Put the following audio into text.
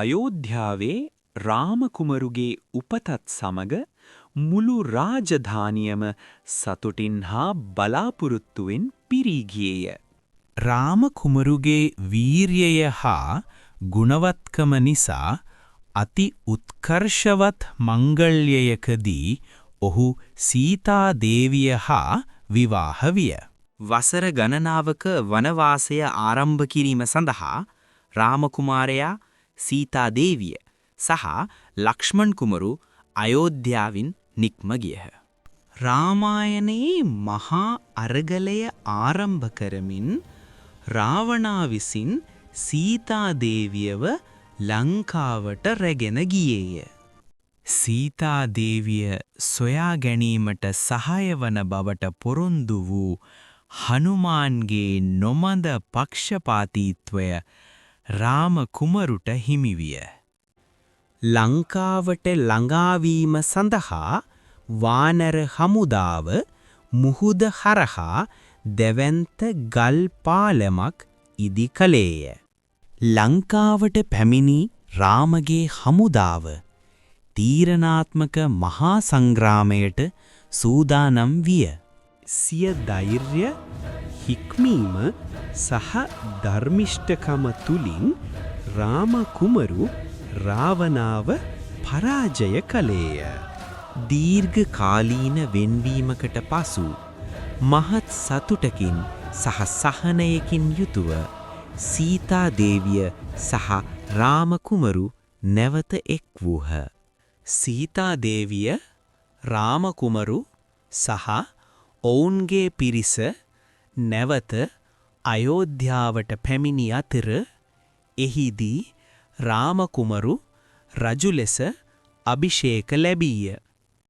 අයෝධ්‍යාවේ රාම කුමරුගේ උපතත් සමග මුළු රාජධානියම සතුටින් හා බලාපොරොත්තුවෙන් පිරී ගියේය. රාම කුමරුගේ වීරියය හා ගුණවත්කම නිසා අති උත්කර්ෂවත් මංගල්‍යයකදී ඔහු සීතා දේවිය හා විවාහ විය. වසර ගණනාවක වනවාසය ආරම්භ කිරීම සඳහා රාම කුමාරයා, සීතා දේවිය සහ ලක්ෂ්මන් කුමරු අයෝධ්‍යාවින් නික්ම ගියහ. රාමායනයේ මහා අරගලය ආරම්භ කරමින් රාවණා විසින් සීතා දේවියව ලංකාවට රැගෙන ගියේය. සීතා දේවිය සොයා ගැනීමට සහාය වන බවට පොරොන්දු වූ හනුමාන්ගේ නොමඳ පක්ෂපාතීත්වය රාම කුමරුට හිමි විය. ලංකාවට ළඟාවීම සඳහා වානර හමුදාව මුහුද හරහා දැවැන්ත ගල් පාලමක් ඉදි කළේය. ලංකාවට පැමිණි රාමගේ හමුදාව තීරණාත්මක මහා සංග්‍රාමයට සූදානම් විය. සිය ධෛර්ය, හික්මීම සහ ධර්මිෂ්ඨකම තුලින් රාම කුමරු රාවණාව පරාජය කළේය. දීර්ඝ කාලීන වෙන්වීමකට පසු මහත් සතුටකින් සහ සහනයකින් යුතුව සීතා දේවිය සහ රාම කුමරු නැවත එක් වූහ. සීතා දේවිය, රාම කුමරු සහ ඔවුන්ගේ පිරිස නැවත අයෝධ්‍යාවට පැමිණි අතර එහිදී රාම කුමරු රජු ලෙස අභිෂේක ලැබීය.